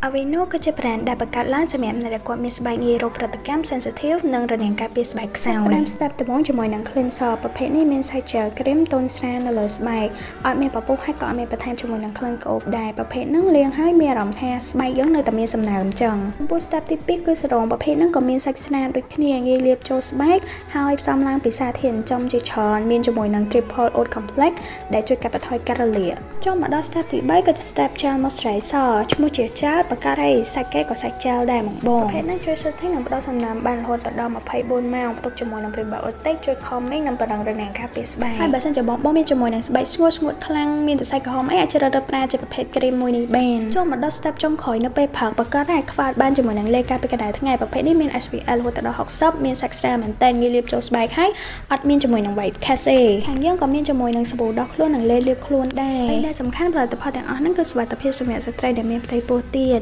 Aveeno គឺជា brand ដែលបង្កើតឡើងសម្រាប់អ្នកដែលគាត់មានស្បែកងាយរងប្រតិកម្ម sensitive និងរនាំងការពារស្បែកខ្សោយផ្ដើម step ដំបូងជាមួយនឹង cleanser ប្រភេទនេះមានសាច់ gel cream ទន់ស្រាលនៅលើស្បែកអត់មានពពុះហើយក៏អត់មានបន្ថែមជាមួយនឹងក្លិនក្អូបដែរប្រភេទហ្នឹងលាងហើយមានអារម្មណ៍ថាស្បែកយើងនៅតែមានសំណើមចឹងចំពោះ step ទី2គឺសេរុំប្រភេទហ្នឹងក៏មានសាច់ស្រាលដូចគ្នាងាយលាបចូលស្បែកហើយផ្សំឡើងពីសារធាតុចិញ្ចឹមជាច្រើនមានជាមួយនឹង triple oat complex ដែលជួយកាត់បន្ថយការរលាកចូលមកដល់ step ទី3គឺជា step gel moisturizer ឈ្មោះជា gel បការីសាច់គេក៏សាច់ gel ដែរហ្មងបងប្រភេទហ្នឹងជួយ soothing និងផ្ដល់សំណើមបានរហូតដល់24ម៉ោងផ្ទុកជាមួយនឹង prebiotic ជួយ calming និងពង្រឹងរនាំងការពារស្បែកហើយបើសិនជាបងបងមានជាមួយនឹងស្បែកស្ងួតស្ងួតខ្លាំងមានសរសៃក្រហមអីអាចជ្រើសរើសប្រើជាប្រភេទ cream មួយនេះបានចូលមកដល់ step ចុងក្រោយនៅពេលព្រឹកប្រកាសថាខ្វល់បានជាមួយនឹងលេការពីកម្ដៅថ្ងៃប្រភេទនេះមាន SPF រហូតដល់60មានសាច់ស្រាលមែនតើងាយលាបចូលស្បែកហើយអត់មានជាមួយនឹង white cast ទេខាងយើងក៏មានជាមួយនឹងសាប៊ូដោះខ្លួននិងលេលាបខ្លួនដែរហើយដែលសំខាន់ផលិតផលទាំងអស់ហ្នឹងគឺសុវត្ថិភាពសម្រាប់ស្ត្រីដែលមានផ្ទៃពោះទៀត។